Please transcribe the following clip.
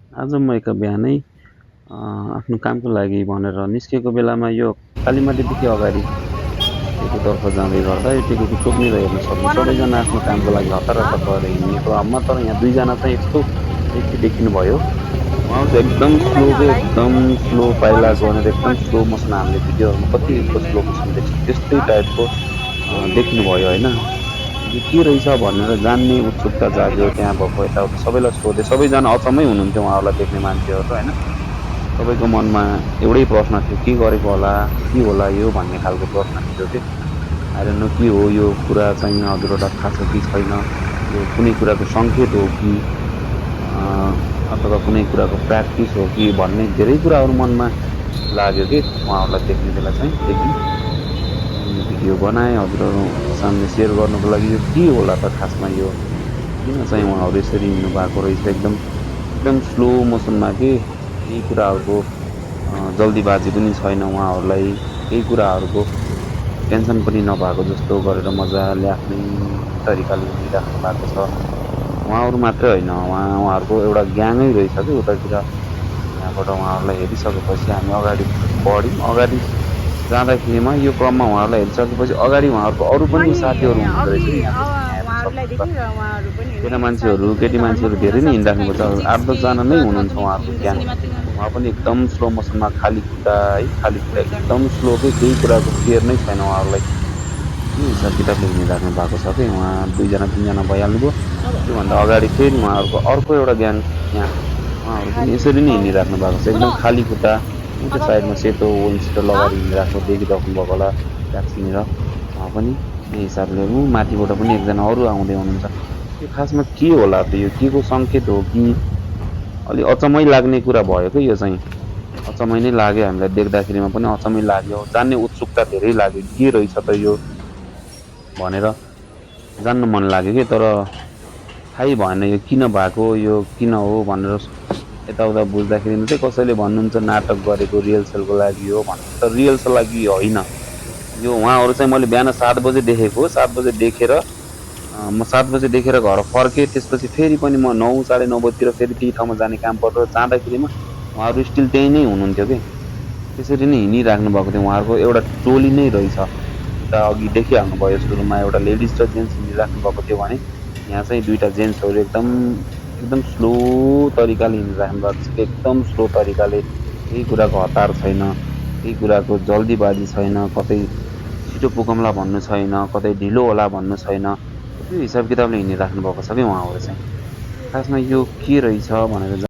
आज म एक बिहानै आफ्नो कामको लागि भनेर निस्केको बेलामा यो कालीमाटीदेखि अगाडि टेकुतर्फ जाँदै गर्दा यो टेकुको चोकनिर हेर्न सक्छु सबैजना आफ्नो कामको लागि हतार हतार भएर हिँडेको क्रममा तर यहाँ दुईजना चाहिँ यस्तो व्यक्ति देखिनु भयो। उहाँहरू चाहिँ एकदम स्लो के एकदम स्लो पाइलाको भनेर एकदम स्लो मोसन हामीले भिडियोहरूमा कतिको स्लो मोसन देख्छौँ त्यस्तै टाइपको देखिनु भयो होइन। यो के रहेछ भनेर जान्ने उत्सुकता जाग्यो त्यहाँ भएको यताउता सबैलाई सोधे सबैजना अचम्मै हुनुहुन्थ्यो उहाँहरूलाई देख्ने मान्छेहरू होइन। सबैको मनमा एउटै प्रश्न थियो के गरेको होला के होला यो भन्ने खालको प्रश्न थियो कि आएर न के हो यो कुरा चाहिँ हजुरहरूलाई थाहा छ कि छैन, यो कुनै कुराको सङ्केत हो कि अथवा कुनै कुराको प्र्याक्टिस हो कि भन्ने धेरै कुराहरू मनमा लाग्यो कि उहाँहरूलाई देख्ने बेला चाहिँ देखि यो भिडियो बनाएँ हजुरहरू सामने सेयर गर्नुको लागि। यो के होला त खासमा यो किन चाहिँ उहाँहरू यसरी हिँड्नु भएको रहेछ एकदम एकदम स्लो मोसनमा के केही कुराहरूको जल्दीबाजी पनि छैन उहाँहरूलाई, केही कुराहरूको टेन्सन पनि नभएको जस्तो गरेर मजाले आफ्नै तरिकाले हिँडिराख्नु भएको छ। उहाँहरू मात्रै होइन उहाँहरूको एउटा ग्याङै रहेछ कि उतातिर। त्यहाँबाट उहाँहरूलाई हेरिसकेपछि हामी अगाडि बढ्यौँ। अगाडि जाँदाखेरिमा यो क्रममा उहाँहरूलाई हेरिसकेपछि अगाडि उहाँहरूको अरू पनि अनि साथीहरू हुनुहुँदो रहेछ अघि कि यहाँ जस्तो यहाँ हेर्न उहाँहरूलाई सक्नुहुन्छ देखेँ र उहाँहरू पनि केटा हेर्ने मान्छेहरू केटी मान्छेहरू धेरै नै हिँडिराख्नु पर्छ 8-10 जना नै हुनुहुन्छ उहाँहरूको ग्याङ। उहाँ पनि एकदम स्लो मोसनमा खाली खुट्टा है खाली खुट्टा एकदम स्लो के केही कुराको केयर नै छैन उहाँहरूलाई। के हिसाब किताबले हिँडिराख्नु भएको छ कि उहाँ 2-3 जना भइहाल्नुभयो। त्योभन्दा अगाडि फेरि उहाँहरूको अर्को एउटा ग्याङ यहाँ उहाँहरू पनि यसरी नै हिँडिराख्नु भएको छ एकदम खाली खुट्टा। त्यो साइडमा सेतो विन्डसिटर लगाएर हिँडिराख्नु देखिराख्नु भएको होला ट्याक्सीनिर उहाँ पनि त्यही हिसाबले माथिबाट पनि एकजना अरू आउँदै हुनुहुन्छ। यो खासमा के होला त यो के को सङ्केत हो कि अलि अचम्मै लाग्ने कुरा भयो कि यो चाहिँ अचम्मै नै लाग्यो हामीलाई देख्दाखेरिमा पनि अचम्मै लाग्यो जान्ने उत्सुकता धेरै लाग्यो के रहेछ त यो भनेर जान्नु मन लाग्यो कि तर थाहै भएन यो किन भएको यो किन हो भनेर यताउता बुझ्दाखेरिमा चाहिँ कसैले भन्नुहुन्छ नाटक गरेको रिहर्सलको लागि हो भन्नुहुन्छ तर रिहर्सलको लागि होइन। यो उहाँहरू चाहिँ मैले बिहान 7 बजे देखेको 7 बजे देखेर म 7 बजे देखेर घर फर्केँ त्यसपछि फेरि पनि म 9 साढे 9 बजीतिर फेरि त्यही ठाउँमा जाने काम परेर जाँदाखेरिमा उहाँहरू स्टिल त्यहीँ नै हुनुहुन्थ्यो कि त्यसरी नै हिँडिराख्नु भएको थियो। उहाँहरूको एउटा टोली नै रहेछ उता अघि देखिहाल्नु भयो सुरुमा एउटा लेडिज र जेन्ट्स हिँडिराख्नु भएको थियो भने यहाँ चाहिँ दुईवटा जेन्ट्सहरू एकदम एकदम स्लो तरिकाले हिँडिराख्नु भएको छ एकदम स्लो तरिकाले केही कुराको हतार छैन केही कुराको जल्दीबाजी छैन कतै छिटो पुगौँला भन्नु छैन कतै ढिलो होला भन्नु छैन। त्यो हिसाब किताबले हिँडिराख्नु भएको छ कि उहाँहरू चाहिँ खासमा यो के रहेछ भनेर